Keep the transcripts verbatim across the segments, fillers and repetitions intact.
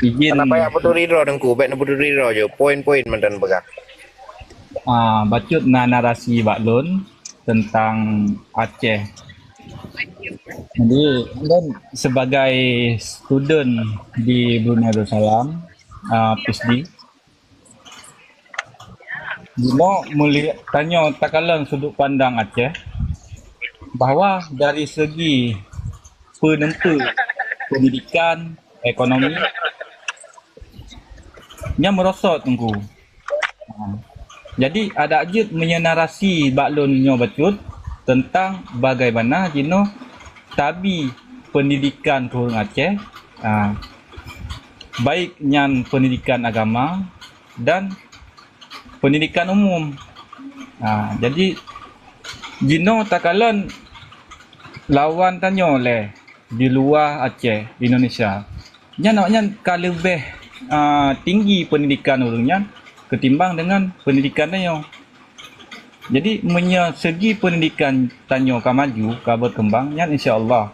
Izin. Kenapa ya beuturi droe Teungku? Baik beuturi droe je. Poin-poin mantan peugah. Ah, bacut na narasi bak lôn tentang Aceh. Jadi, lôn sebagai student di Brunei Darussalam, ah, P H D, jinoe meulihat tanyoe takalon sudut pandang Aceh, bahwa dari segi peuneumpeu pendidikan, ekonomi, nyan meurosot Teungku. Ha. Jadi, adak jeuet meunyoe narasi bak lôn nyoe bacut teuntang bagaimana jinoe tabi pendidikan keu ureuëng Aceh, ha, baik nyan pendidikan agama dan pendidikan umum. Ha, jadi, jinoe takalon lawan tanyoe lé di luwa Aceh, Indonesia. Nyan awaknyan ka leubeh, a, tinggi pendidikan ureuëng nyan ketimbang dengan pendidikan tanyoe. Jadi, meunyoe segi pendidikan tanyoe ka maju, ka berkembang, nyan insya Allah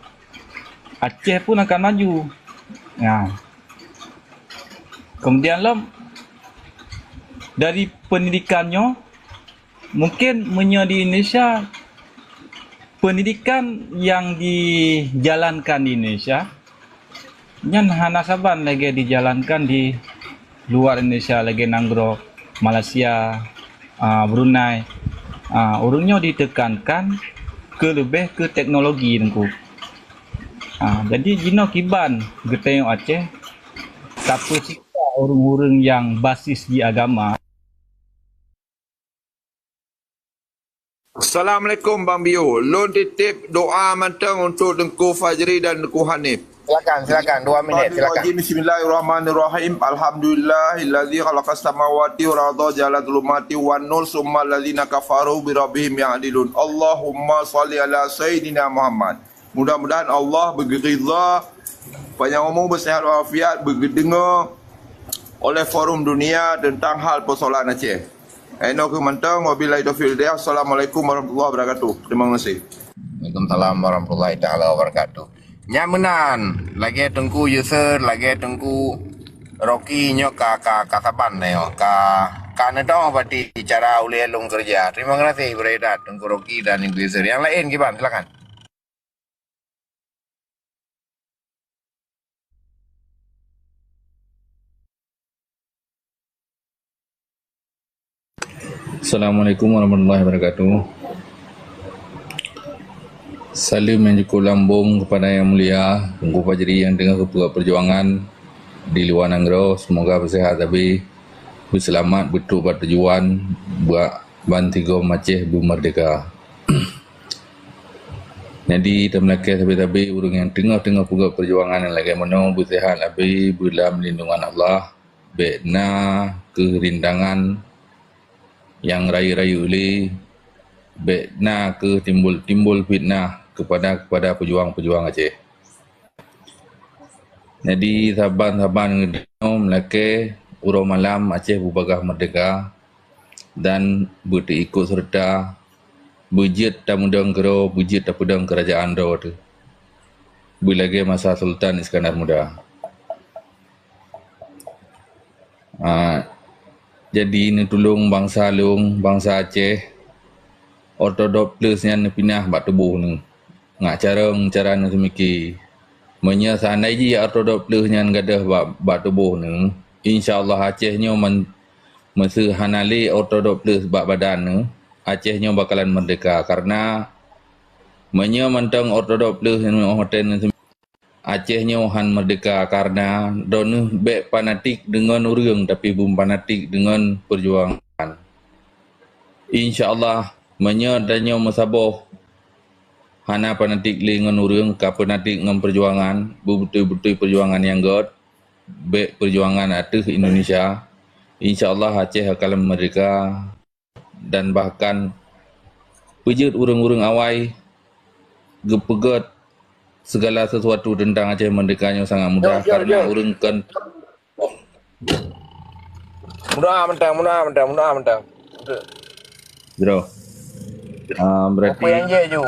Aceh pun akan maju. Nah, kemudian lom dari pendidikan nyoe, mungkin meunyoe di Indonesia, pendidikan yang dijalankan di Indonesia nyan hana saban lagée dijalankan di luwa Indonesia, lagée nanggroe Malaysia, a, Brunei. A, ureuëng nyoe ditekankan keu leubeh keu teknologi Teungku. A, jadi jinoe kiban geutanyoe Aceh tapeusiksa ureuëng-ureuëng nyang basis di agama. Assalamualaikum Bang Biu. Lôn titip doa mantong untuk Teungku Fajri dan Teungku Hanif. Silakan, silakan. Dua minit, silakan. Bismillahirrahmanirrahim. Alhamdulillahillazi khalaqas samawati wal arda ja'ala zulumati wan nur summa allazina kafaru bi rabbihim ya'dilun. Allahumma shalli ala sayyidina Muhammad. Mudah-mudahan Allah beugeuriza, panyang umu, beusehat walafiat, beugeudeungoe oleh forum dunia teuntang hal peusoalan Aceh. Inoe kheueh mantong, wabillahi taufiq wal hidayah. Assalamualaikum warahmatullahi wabarakatuh. Terima kasih. Waalaikumsalam warahmatullahi taala wabarakatuh. Nyan meunan, lagée Teungku Yusuf, lagée Teungku Rocky nyoe ka, ka, ka saban nyoe, ka, ka neudong bati cara ulée lôn keureuja. Terima kasih beureudat Teungku Rocky dan Teungku Yusuf. Nyang laén kiban, silakan. Assalamualaikum warahmatullahi wabarakatuh. Saleuem nyang jukôb lambông keupada Yang Mulia Teungku Fajri nyang teungoh geupeugah peujuangan di luwa nanggroe. Seumoga beuseuhat sabe, beuseulamat, beutrok bak tujuan, bak bansigom Aceh beumeurdeka. Jadi, tameulakée sabe-sabe ureuëng nyang teungoh-teungoh peugah peujuangan nyang lagée meunoe beuseuhat sabe, beulam lindungan Allah, bék na kheueh rintangan nyang rayeuk-rayeuk lé, bék na kheueh timbul-timbul fitnah keupada, keupada peujuang-peujuang Aceh. Jadi, saban-saban nyoe meulakée uroe malam Aceh beubagaih meurdeka dan beuteuikot seureuta beujeuet tameudong keudroe, beujeuet tapeudong keurajeuen droe teuh, beulagée masa Sultan Iskandar Muda. Ah, jadi neutulông bansa lôn, bansa Aceh, Ortodok Plus nyan neupinah bak tuboh neuh. Ngat carông cara neuseumiké. Meunyoe seandai jih Ortodok Plus nyan gadôh bak, bak tuboh neuh, insya Allah Aceh nyoe man-, meuseu hana lé Ortodok Plus bak badan neuh, Aceh nyoe bakalan meurdeka. Karena meunyoe mantong Ortodok Plus nyoe watée neuseumiké, Aceh nyoe han meurdeka karena droeneuh bék fanatik deungon ureuëng, tapi beufanatik deungon peujuangan. Insya Allah, meunyoe tanyoe meusaboh hana fanatik lé ngon ureuëng, ka fanatik ngon peujuangan, beubeutôi-beutôi peujuangan nyang gét, bék peujuangan ateueh Indonesia, insya Allah Aceh akan meurdeka. Dan bahkan peujeuet ureuëng-ureuëng awai geupeugét segala sesuatu tentang Aceh Merdeka nyoe sangat mudah. Jom, jom, karena jom. Ureuëng kan mudah mentang, mudah mentang, mudah mentang. Jero. Ah, berarti apa yang je ju?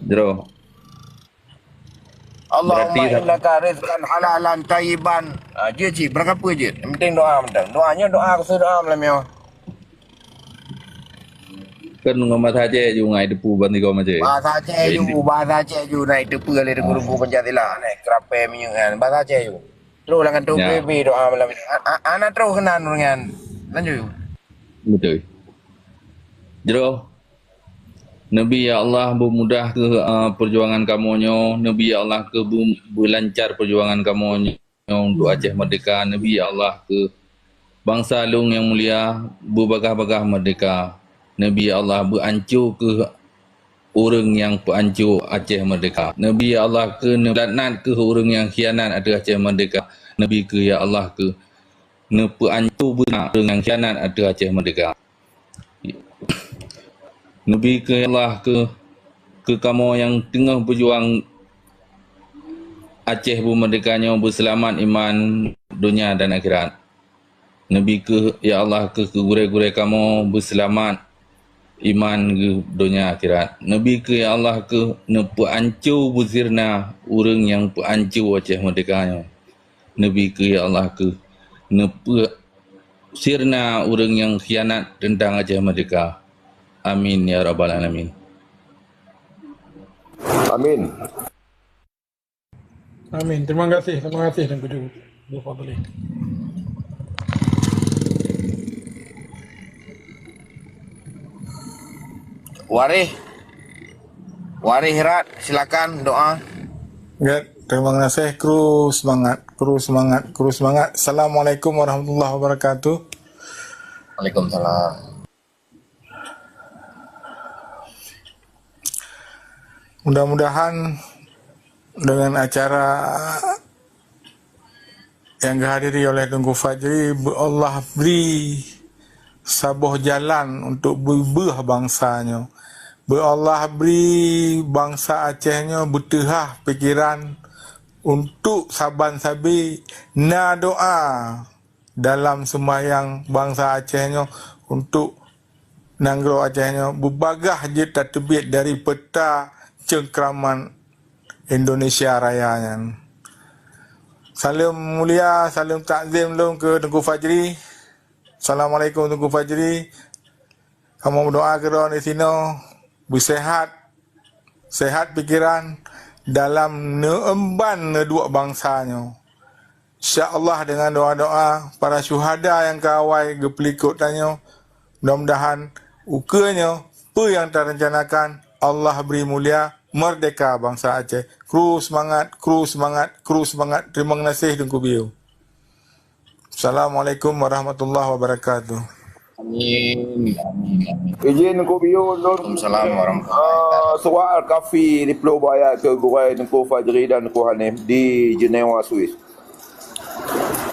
Jero. Allahumma innaka rizqan halalan thayyiban. Ah, jeuet cit, beurangkapeue jeuet. Yang penting doa mantong. Doa nyoe doa khusus doa malam nyoe. Kan ngon bahasa Aceh ju ngai teupeu ban tiga macam. Bahasa Aceh ju, bahasa Aceh ju nai teupeu lé teungku-teungku Pancasila, nai keurape minyeuk kan. Bahasa Aceh ju. Terus lah ngon tu P B doa malam ni. A- a- Ana terus keunan nyan. Lanjut. Betul. Jroh. Neubi ya Allah beumudah keu uh, perjuangan kamoe nyoe. Neubi ya Allah keu beu- beulancar perjuangan kamoe nyoe untuk Aceh Merdeka. Neubi ya Allah keu bansa lôn nyang mulia beubagah-bagah merdeka. Neubi ya Allah beuanco keu ureuëng nyang peuanco Aceh Merdeka. Neubi ya Allah keu neulaknat keu ureuëng nyang khianat ateueh Aceh Merdeka. Neubi keu ya Allah keu neupeuanco beuna ureuëng nyang khianat ateueh Aceh Merdeka. Neubi keu Allah keu keu kamoe nyang teungoh beujuang Aceh beumeurdeka nyoe beuseulamat iman donya dan akhirat. Neubi keu ya Allah keu gurée-gurée kamoe beuseulamat iman geuh donya akhirat. Neubi keu ya Allah keu neupeuanco beusirna ureuëng nyang peuanco Aceh meurdeka nyoe. Neubi keu ya Allah keu neupeu sirna ureuëng nyang khianat teuntang Aceh Merdeka. Amin ya rabbal alamin. Amin. Amin. Terima kasih, terima kasih Teungku Ju- Ju Fadli. Waréh. Waréh Rat, silakan doa. Gét, terima kasih. Kru semangat, kru semangat, kru semangat. Assalamualaikum warahmatullahi wabarakatuh. Waalaikumsalam. Mudah-mudahan dengan acara yang dihadiri oleh Teungku Fajri, Allah beri saboh jalan untuk beubeuh bansa nyoe. Beu Allah beri bansa Aceh nyoe beuteuhah pikiran untuk saban sabe na doa dalam seumayang bansa Aceh nyoe untuk nanggroe Aceh nyoe beubagah jeuet tateubiet dari peta cengkraman Indonesia Raya nyan. Saleuem mulia, saleuem takzim lôn keu Teungku Fajri. Assalamualaikum Teungku Fajri. Kamoe meudoa keudroe disinoe beuseuhat, seuhat pikiran dalam neuemban neuduek bansa nyoe. Insya Allah dengan doa-doa para syuhada nyang ka awai geupeulikot tanyoe, mudah-mudahan ukeue nyoe peue nyang tarencanakan Allah beri mulia merdeka bansa Aceh. Kru semangat, kru semangat, kru semangat. Terima kasih Teungku Biu. Assalamualaikum warahmatullahi wabarakatuh. Amin. Amin. Amin. Izin Teungku Biu lôn. Waalaikumsalam warahmatullahi wabarakatuh. Uh, soal kafi di Pulau Bayat ke Gurèe Teungku Fajri dan Teungku Hanif di Jenewa, Swiss.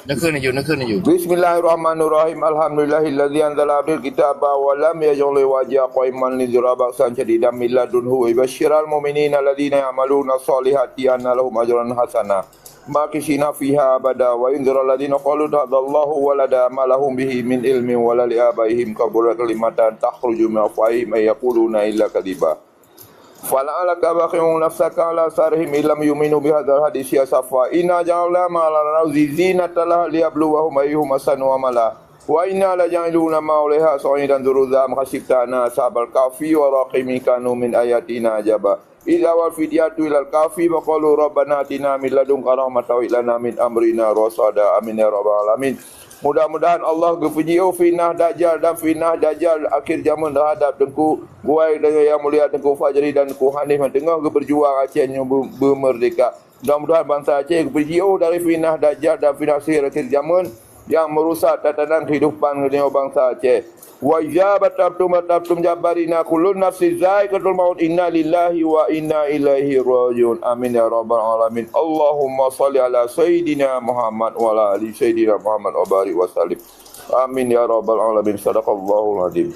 Neukheun ju, neukheun ju. Bismillahirrahmanirrahim. Alhamdulillahilladzi anzala abdil kitaba wa lam yaj'al lahu iwaja qaiman liyunzira ba'san syadidan min ladunhu wa yubasysyiral mu'minina alladzina ya'maluna shalihati anna lahum ajran hasana. Makisina fiha abada wa yunzirul ladzina qalu takhadzallahu walada ma lahum bihi min ilmin wala liabaihim kabura kalimatan takhruju min afwahihim ay yaquluna illa kadziba. Fala'allaka bakhi'un nafsaka ala asarihim illam yu'minu bihadzal hadisi asafa. Inna ja'alna ma ala ardi zinatan laha liyabluwahum ayyuhum ahsanu amala. Wa inna laja'iluna ma alaiha sa'idan juruza am hasibta anna ashabal kahfi wa raqimi kanu min ayatina ajaba. Idza awal fityatu ilal kahfi faqalu rabbana atina min ladunka rahmatan wa lana min amrina rasada. Amin ya rabbal alamin. Mudah-mudahan Allah geupeujiôh fitnah Dajjal dan fitnah Dajjal akhir zaman terhadap Teungku Guai dan Yang Mulia Teungku Fajri dan Teungku Hanif yang tengah geupeujuang Aceh nyoe beumeurdeka. Mudah-mudahan bansa Aceh geupeujiôh dari fitnah Dajjal dan fitnah sihir akhir zaman yang merusak tatanan kehidupan dunia bansa Aceh. Wa iza batabtum batabtum jabbarina kullu nafsin zaiqatul maut inna lillahi wa inna ilaihi rajiun. Amin ya rabbal alamin. Allahumma salli ala sayyidina Muhammad wa ala ali sayyidina Muhammad wa barik wa sallim. Amin ya rabbal alamin. Sadaqallahul azim.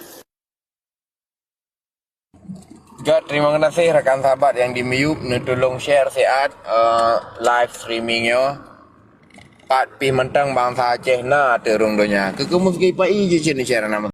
Gét, terima kasih rakan sahabat yang di miyup neutulông share siat uh, live streaming nyoe. Pat pih mantong bansa Aceh na teurung donya. Keukeumeuski pai jeuet share nama.